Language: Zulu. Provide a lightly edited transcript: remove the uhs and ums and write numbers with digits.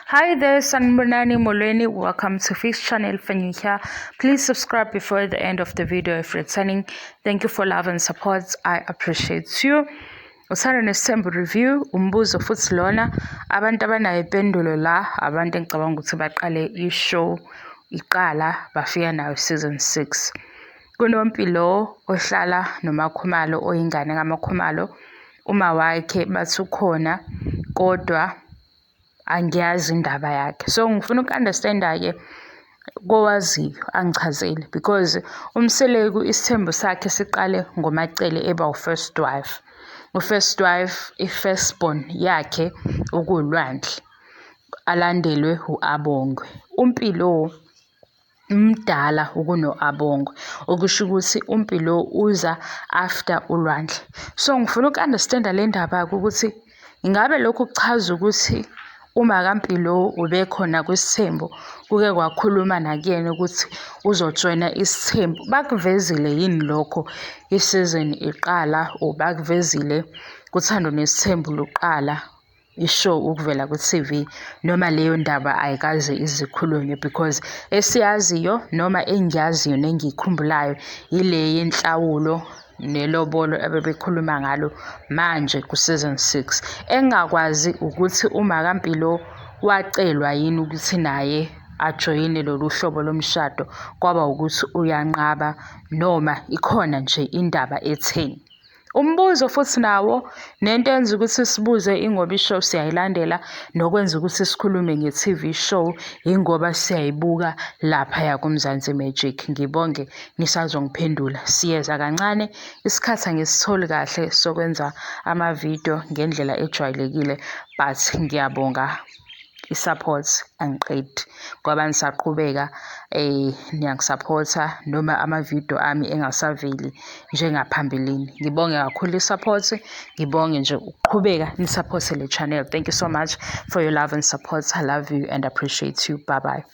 Hi there, Sanibonani Molweni. Welcome to Fish Channel. If you're new here, please subscribe before the end of the video if returning. Thank you for love and support. I appreciate you. Uthando Nesithembu review umbuzo futhi lona abantu abanayo impendulo la abantu engicabanga ukuthi baqale i-show iqala bafika nayo season 6. KunoMpilo ohlala noMakhumalo oyingane kaMakhumalo. Uma wakhe bathi ukhona kodwa angiyazi indaba yakhe. So ngifuna uku-understand-a-ke kowaziyo angichazele because uMseleku isithembu sakhe siqale ngoMaCele eba u-first wife. U-first wife, i-first born yakhe okuwuLwandle, alandelwe u-Abongwe. UMpilo mdala kuno-Abongwe, okusho ukuthi uMpilo uza after uLwandle. So ngifuna uku-understand-a le ndaba-ke ukuthi ingabe lokhu kuchaza ukuthi uma kaMpilo ubekhona kwisithembu kuke kwakhuluma nakuyena ukuthi uzojoyina isithembu. Bakuvezile yini lokho isizini iqala or bakuvezile kuThando Nesithembu luqala i-show ukuvela ku-TV noma leyo ndaba ayikaze ize ikhulunywe because esiyaziyo noma engiyaziyo nengiyikhumbulayo ile yenhlawulo nelobolo abebekhuluma ngalo manje ku-season 6. Engingakwazi ukuthi uMakaMpilo wacelwa yini ukuthi naye ajoyine lolu hlobo lomshado kwaba ukuthi uyanqaba noma ikhona nje indaba etheni. Umbuzo futhi nawo nento eyenza ukuthi sibuze ingoba i-show siyayilandela nokwenza ukuthi sikhulume nge-TV show ingoba siyayibuka laphaya kuMzansi Magic. Ngibonge nisazongiphendula. Siyeza kancane isikhathi angisitholi kahle sokwenza amavidiyo ngendlela ejwayelekile but ngiyabonga i-support angiqedi ngoba nisaqhubeka niyangisaphotha noma amavidiyo ami engasaveli njengaphambilini. Ngibonge kakhulu i-support, ngibonge nje ukuqhubeka nisaphothe le channel. Thank you so much for your love and support. I love you and appreciate you. Bye bye.